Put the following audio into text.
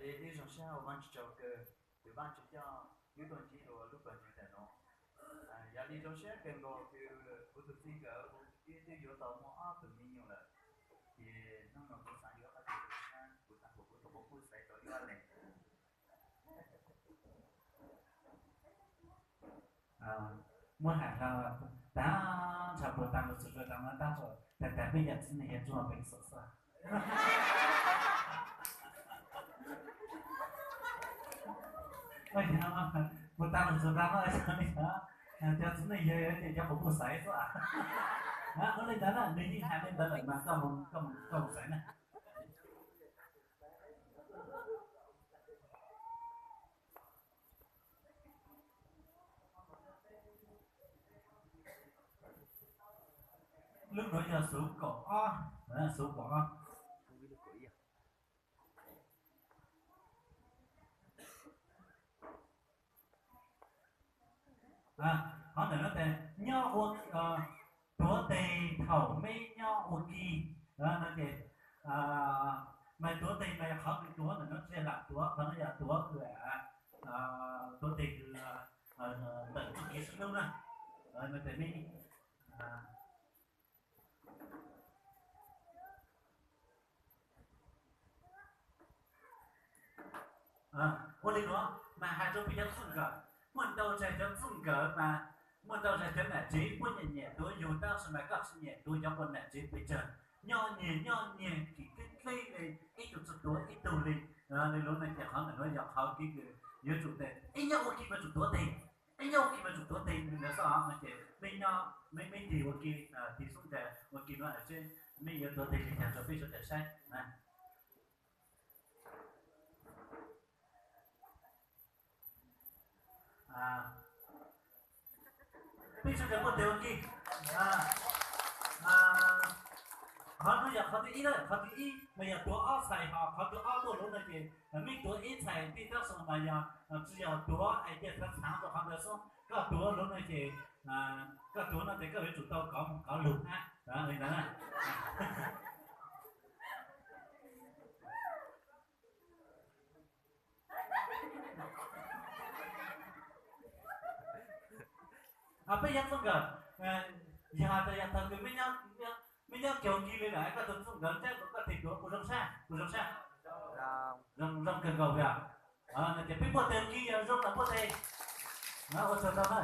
Ib zaug sab ua Vajtswv tsaug kawg, tus Vajtswv coj wb tuaj ntsib dua lub pawg ntseeg ntawm no. Yog li zoo siab kawg nkaus kws kuv tus txij nkawm kuv twb yuav tau muaj ob tug me nyuam lawm, ces hnub no kuv xav yuav qhov twg rau sab, kuv tag kuv tau pub xaiv rau ib leeg. Muab hais hlo tag nrho puas tag lus txug rau tam no tab tom tag tag peb yam txiv neej yog tsuag pem xov xwb. Puas tag lus txug tam no, cov txiv neej yog ces cov puas kuj xaiv xwb. Ua li ntawd na, nws yeej hais li ntawd lawm mas koj mus xaiv na. Lub nuav yog xuv kaum ob, xuv kaum ob. Qhov ntawm no tes nyob ua, tuav tes thaum meb nyob ua ke no ces, mas tuav tes mas yog qhov kws tuav ntawm no tsis yog lam tuav, qhov no yog tuav kws, tuav tes kws ntawm txuj kev sib hlub na. No tes meb Ua li nuav mas hais rau peb cov txuj nkawm, muaj ntau zag cov txuj nkawm mas, muaj ntau zag cov nam tsev puab nyiam nyiam tuav yug tab sis mas koj tsis nyiam tuav cov puas nam tsev pes tsawg, nyob nyiag nyob nyiag kim dleb dleb li, ib tug tsis tuav ib tug li. Li lub no ces qhov ntawm nuav yog qhov kev kws yuav tsum tes ib nyob ua ke mas tsum tuav tes, ib nyob ua ke mas tsum tuav tes ntawd xwb os. No ces meb nyob meb tig ua ke, tig xub ntiag ua ke nuav seb meb yuav tuav tes li cas rau peb sawv daws saib na. Peb sawv daws muaj tes ua ke. Qhov nuav yog qhov thib ib, qhov thib ib mas yog tuav ob txhais, ho qhov thib ob tuaj lub no ces meb tuav ib txhais tij tab sis mas yog tsis yog tuav hais tias txhav txhav rau qhov ntawd xwb, koj tuav lub no ces, koj tuav no ces koj yuav tsum tau kov mus kov lug na, li ntawd na. Peb yog txuj nkawm, yog tas yog thaum kws meb nyob caug ki li lawm koj tug txuj nkawm ntsab kom koj tig tuav puas zoo sab, puas zoo sab? Zoo kawg nkaus yog. No ces peb muaj tes ua ke yog zoo los muaj tes. Ua tsaug ntau na.